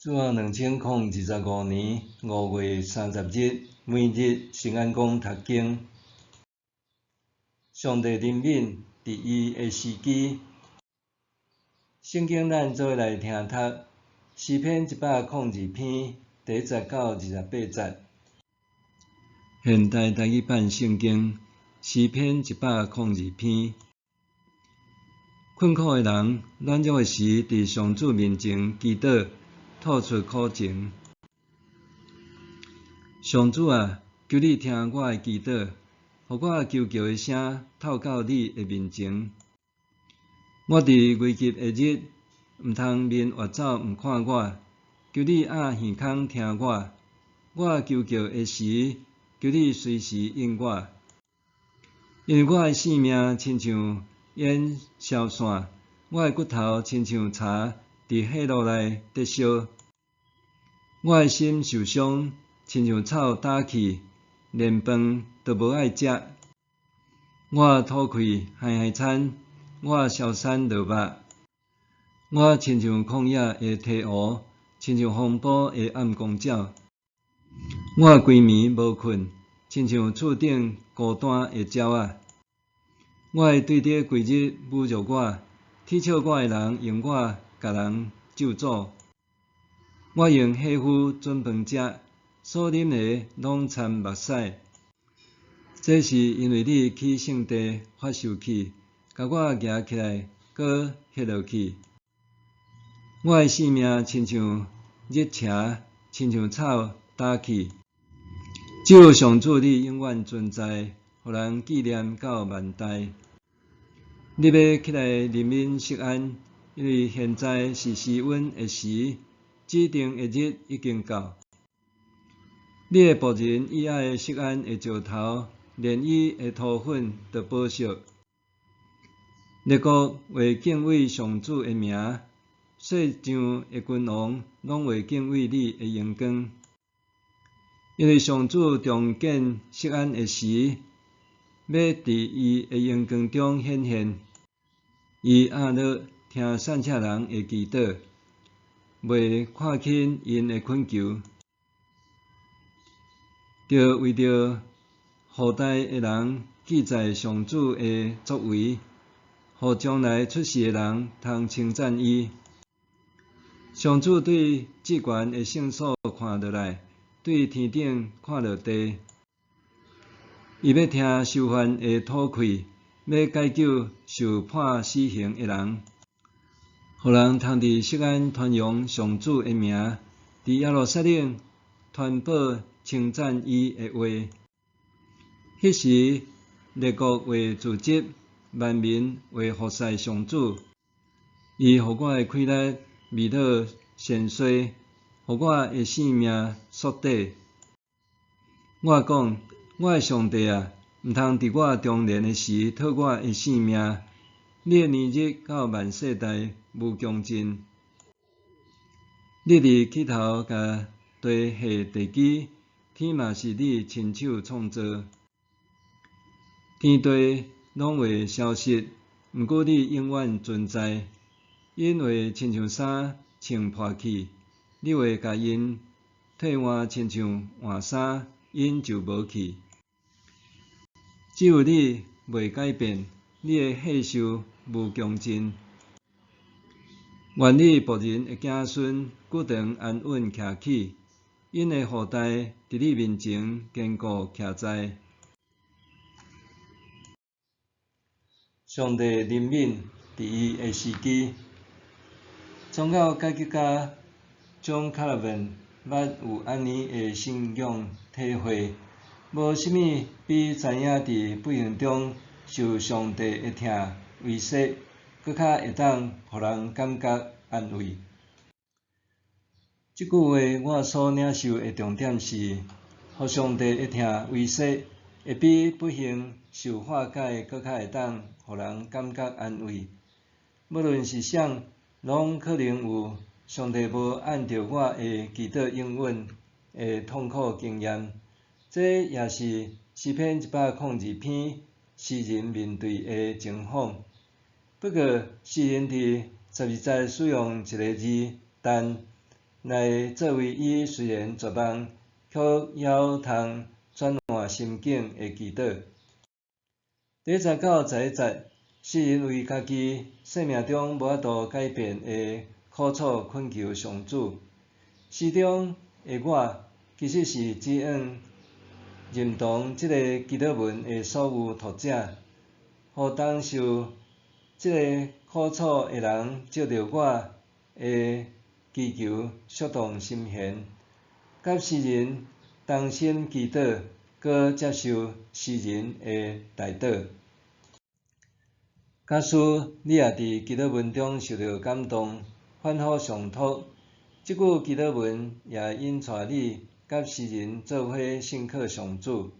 主後2025年5月30日，每日聖安講讀經。上帝憐憫佇伊的時機。聖經咱做伙來聽讀詩篇102篇第一節到28節。現代台語版聖經詩篇一百空二篇。困苦的人軟弱的時，佇上主面前祈禱，吐出苦情。上主啊，求你聽我的祈禱，予我求告的聲透到你的面前。我佇危急的日，毋通面越走毋看我，求你掩耳孔聽我。我求告的時，求你隨時應我。因為我的性命親像煙消散，我的骨頭親像柴佇火爐內得燒。我的心受傷，親像草焦去，連飯都無愛食。我吐氣害害慘，我消散落肉。我親像曠野的鹈鶘，親像風暴的暗公鳥。我規暝無睏，親像厝頂孤單的鳥仔。我的對敵規日侮辱我，恥笑我的人用我共人咒詛。我用火斧準飯食，所啉的攏摻目屎。這是因為你去聖地發受氣，共我舉起來，閣歇落去。我的性命親像日邪，親像草焦去。只有上主你永遠存在，予人紀念到萬代。你欲起來憐憫錫安，因為現在是施恩的時，指定的日已經到。你的僕人以愛錫安的石頭，連伊的塗粉都寶石。列國會敬畏上主的名，世上的君王攏會敬畏你的榮光。因為上主重建錫安的時，欲佇伊的榮光中顯現。伊掩耳聽散赤人的祈禱，袂看輕𪜶的懇求。著為著後代的人記載上主的作為，予將來出世的人通稱讚伊。上主對至懸的聖所看落來，對天頂看落地。伊欲聽囚犯的吐氣，欲解救受判死刑的人，予人通佇錫安傳揚上主的名，佇耶路撒冷傳播稱讚伊的話。彼時，列國會聚集，萬民會服侍上主。伊予我的氣力微落跣衰，予我的性命縮短。我講：我的上帝啊，毋通佇我中年的時討我的性命。你的年日到萬世代無窮盡。你佇起頭共地下地基，天嘛是你親手創造。天地攏會消失，毋過你永遠存在。𪜶會親像衫穿破去，你會共𪜶替換親像換衫，𪜶就無去。只有你袂改變，你的歲壽無窮盡。願你僕人的子孫久長安穩徛起，𪜶的後代佇你面前堅固徛在。上帝憐憫佇伊的時機。宗教改革家 John Calvin 捌有按呢的信仰體會：無啥物比知影佇不幸中受上帝的疼威脅，閣較會當予人感覺安慰。這句話我所領受的重點是，予上帝的疼威脅，會比不幸受化解閣較會當予人感覺安慰。無論是啥，攏可能有上帝無按著我的祈禱應允的痛苦經驗。這也是詩篇102篇詩人面對的情況。不過，詩人佇12節使用一个字“但”，來做為伊雖然絕望，卻猶通轉換心境的祈禱。第1節到11節，詩人為家己生命中無法度改變的苦楚懇求上主。詩中的我，其實是指向認同這個祈禱文的所有讀者，予當受這個苦楚的人藉著我的祈求觸動心弦，佮詩人同心祈禱，閣接受詩人的代禱。假使你也佇祈禱文中受著感動，反覆誦讀，這句祈禱文也引帶你佮詩人做伙信靠上主。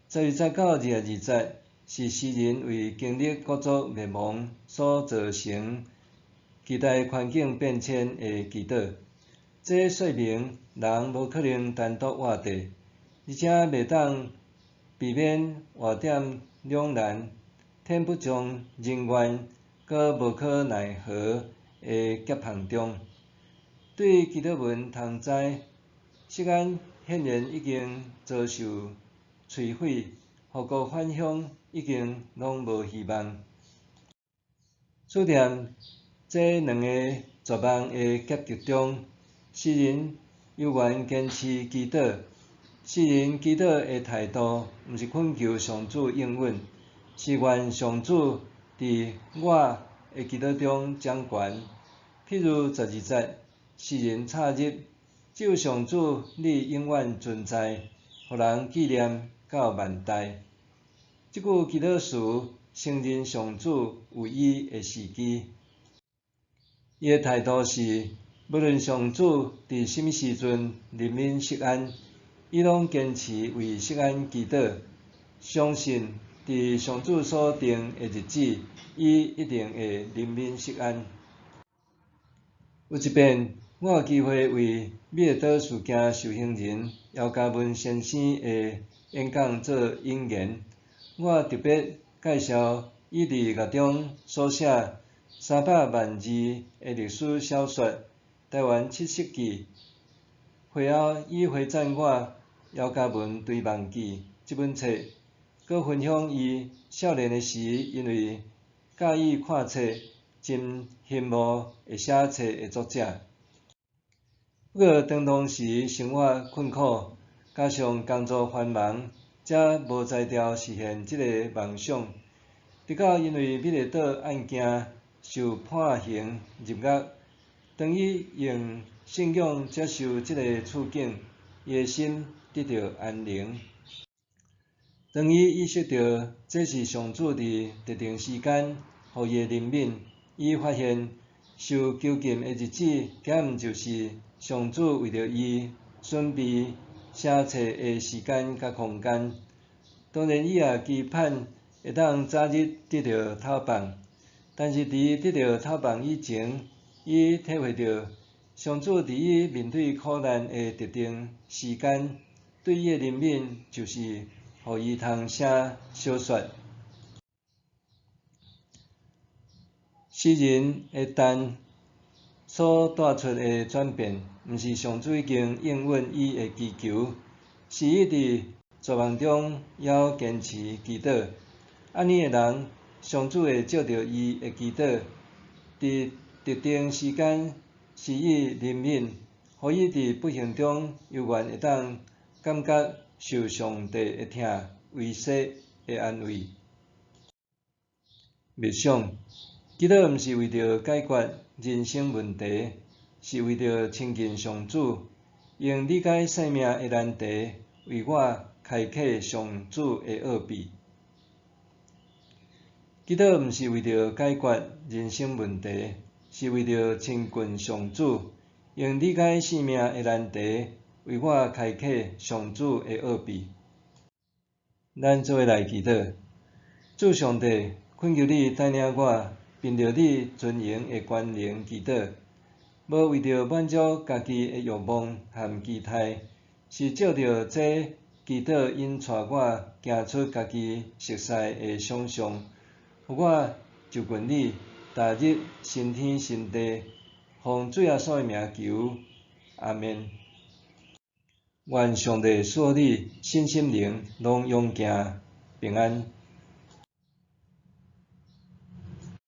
12節到22節是詩人為經歷國族滅亡所造成期待環境變遷的祈禱。這說明人無可能單獨活著，而且袂當避免活踮兩難、天不從人願、閣無可奈何的夾縫中。對祈禱文通知，錫安顯然已經遭受摧毀，復國返鄉已經攏無希望。處踮這兩个絕望的夾擊中，詩人猶原堅持祈禱。詩人祈禱的態度，毋是懇求上主應允，是願上主佇我的祈禱中掌權。譬如12節，詩人插入：只有上主你永遠存在，予人紀念到萬代。這句祈禱詞承認上主有伊的時機。伊的態度是，無論上主佇啥物時陣憐憫錫安，伊攏堅持為錫安祈禱，相信佇上主所定的日子，伊一定會憐憫錫安。有一遍，我有機會為美麗島事件受刑人姚嘉文先生的演講做引言。我特別介紹伊佇獄中所寫300萬字的歷史小說《台灣七色記》。會後，伊回贈我《姚嘉文追夢記》這本冊，閣分享伊少年的時因為佮意看冊，真羨慕會寫冊的作者。不過當當時生活困苦，加上工作繁忙，才無才調實現這個夢想。直到因為美麗島案件受判刑入獄，當伊用信仰接受這个處境，伊的心得著安寧。當伊意識著這是上主佇特定時間予伊的憐憫，伊發現受囚禁的日子，敢毋就是上主為著伊準備寫冊的時間佮空間。當然，伊也期盼會當早日得著透放，但是佇伊得著透放以前，伊體會著上主佇伊面對苦難的特定時間，對伊的憐憫就是予伊通寫小說。詩人的等所帶出的轉變，毋是上主已經應允伊的祈求，是伊佇絕望中猶堅持祈禱。按呢的人，上主會藉著伊的祈禱，佇特定時間施予憐憫，予伊佇不幸中猶原會當感覺受上帝的疼、維繫的安慰。默想，祈禱毋是為著解決人生問題，是為著親近上主，用理解生命的難題，為我開啟上主的奧秘。祈禱毋是為著解決人生問題，是為著親近上主，用理解生命的難題，為我開啟上主的奧秘。咱做伙來祈禱，主上帝，懇求你帶領我，憑著你尊榮的權能祈禱，無為著滿足家己的欲望和期待，是藉著這祈禱引帶我行出家己熟似的想像，予我就近你，踏入新天新地，奉主耶穌的名求，阿們。願上帝賜予你身心靈攏勇健平安。